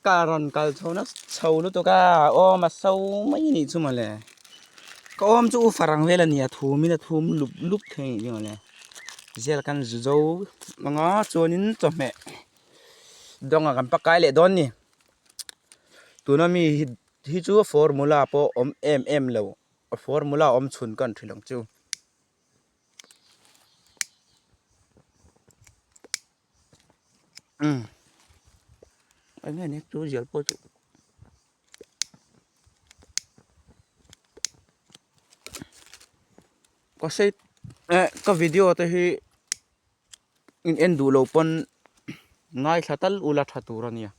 ka rawn kal chho nasa chho lutuk a awm a so mai a nih chu mawle ka awm chu u farang vel a ni a thum in a thum lup lup thei a nih chu mawle zial kan zu zo ang a chuanin chawhmeh dawngah kan pakai leh dawn a ni tuna mi hi chu formula pawh awm em em lo a formula awm chhun kan hrilh ang chu. Umm eng nge ni chu zial pawh chu ka sei eh ka video te hi in en duh loh pawn ngaithla tal ula tha tur a nia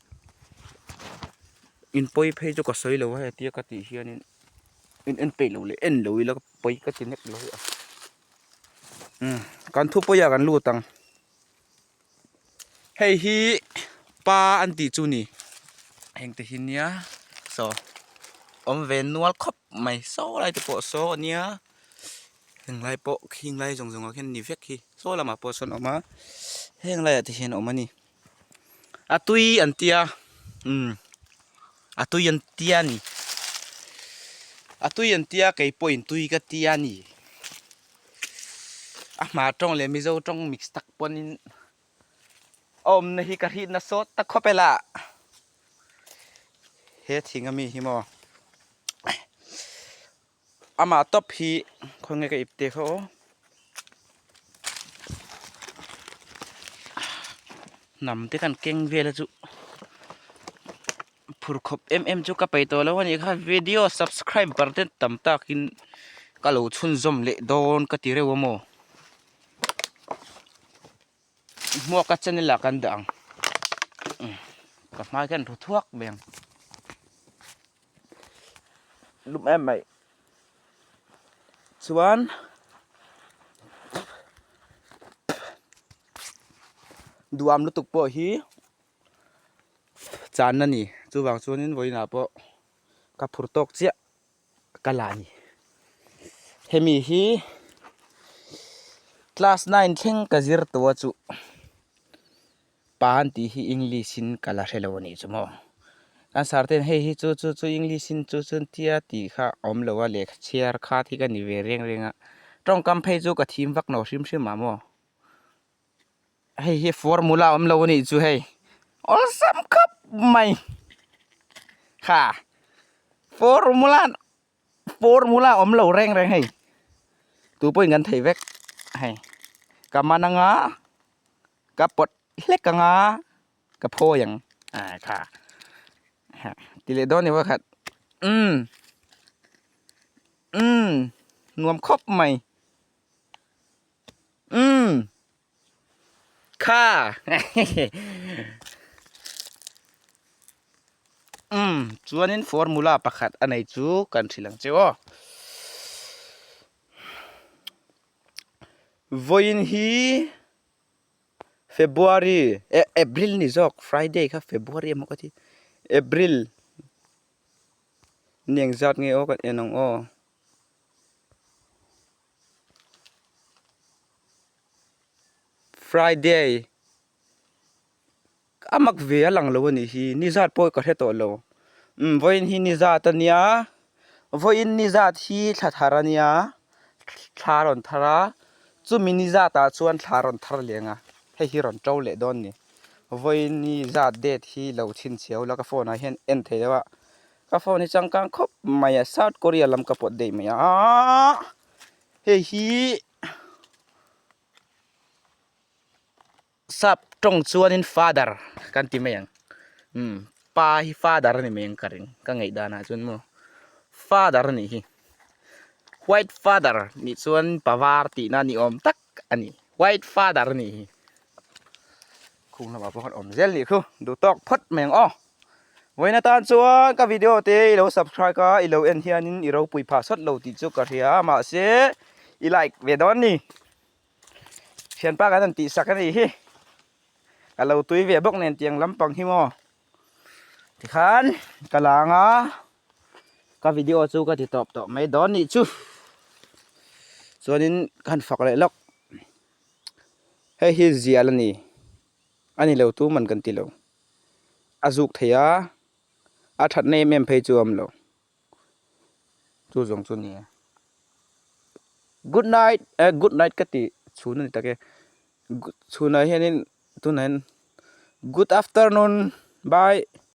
in pawi phei chu ka sawi lo a hetia ka tih hianin in en peih loh leh en lo ila ka pawi ka ti nek lo a umm kan thupuiah kan lut ang. Hei hi pa an tih chu ni heng te hi nia saw awm ve nual khawp mai saw lai te pawh saw a nia heng lai pawh khing lai zawng zawng ah khian ni vek hi saw lamah pawh sawn a awm a heng laiah te hian a awm a ni a tui an tia umm a tui an tia a ni a tui an tia keipawhin tui ka tia a ni. A hma tawng leh Mizo tawng mix tak pawnin a awmna hi ka hrihna sawt ta khawp e lah. He thing ami hi maw amah tawp hi khawnge ka ip te kha aw. Hnam te kan keng vel a chu. Phur khawp em em chu ka peih tawh lo a nih kha video subscriber te tam takin ka lo chhunzawm leh dawn ka ti reuh a maw hmuaka channel ah kan dah ang ka hmai khian ru thuak mai ang lum em mai chuan duham lutuk pawh hi. Chan a ni chuvang chuanin vawiinah pawh ka phur tawk chiah ka la a ni hemi hi class nine thleng ka zir tawh a chu pa an tih hi english in ka la hrelo a nih chu maw kan sir ten hei hi chu chu chu english in chu chu an tia tih kha a awm lo a lehkha chhiar kha hi ka ni ve reng reng a tawngkam phei chu ka thim vak lo hrim hrim ah maw. Hei hi formula awm lo anih chu hei awlsam khawp mai kha formula formula awm lo reng reng hei tu pawhin kan thei vek hei ka man anga ka pawt hlek anga ka phawi ang ah kha ti leh dawn ni pakhat umm umm nuam khawp mai. Umm kha umm chuanin formula pakhat a nei chu kan hrilh ang che aw vawiin hi February eh April ni zawk Friday kha February emaw ka ti April ni engzat nge aw kan en ang aw. Friday a mak ve a lang lo a nih hi ni zat pawh ka hre tawh lo umm vawiin hi ni zat a nia vawiin ni zat hi thla thar a nia thla a rawn thar a chumi ni zat ah chuan thla a rawn thar leh ang a hei hi rawn to leh dawn a ni vawiin ni zat date hi lo chhinchhiau la ka phone ah hian en thei deuh a. Ka phone hi changkang khawp mai a South Korea lam ka pawt daih mai a hei hi sap tawng chuanin father kan ti mai ang umm pa hi father a ni mai ang ka ring ka ngaih danah chuan maw father a nih hi white father nih chuan pa var tihna ni awm tak a ni white father a nih hi khung lamah pawh khan awm zel nih khu duh tawk phawt mai ang aw. Vawiin atan chuan ka video te i lo subscribe a i lo en hianin i ropui phah sawt lo tih chu ka hria a mahse i like ve dawn ni thianpa kan han tih sak a nih hi ka lo tui ve bawk nen tiang lampang hi maw tikhan ka la ang a ka video chu ka ti tawp tawh mai dawn nih chu chuanin ka han fak leh lawk hei hi zial a ni a ni lo tu man kan ti lo. A zuk thei a. A thatna em em phei chu a awm lo. Chu zawng chu a ni e. Good night eh good night ka tih chhun a ni tak e. Chhunah hianin tunah hian good afternoon bye.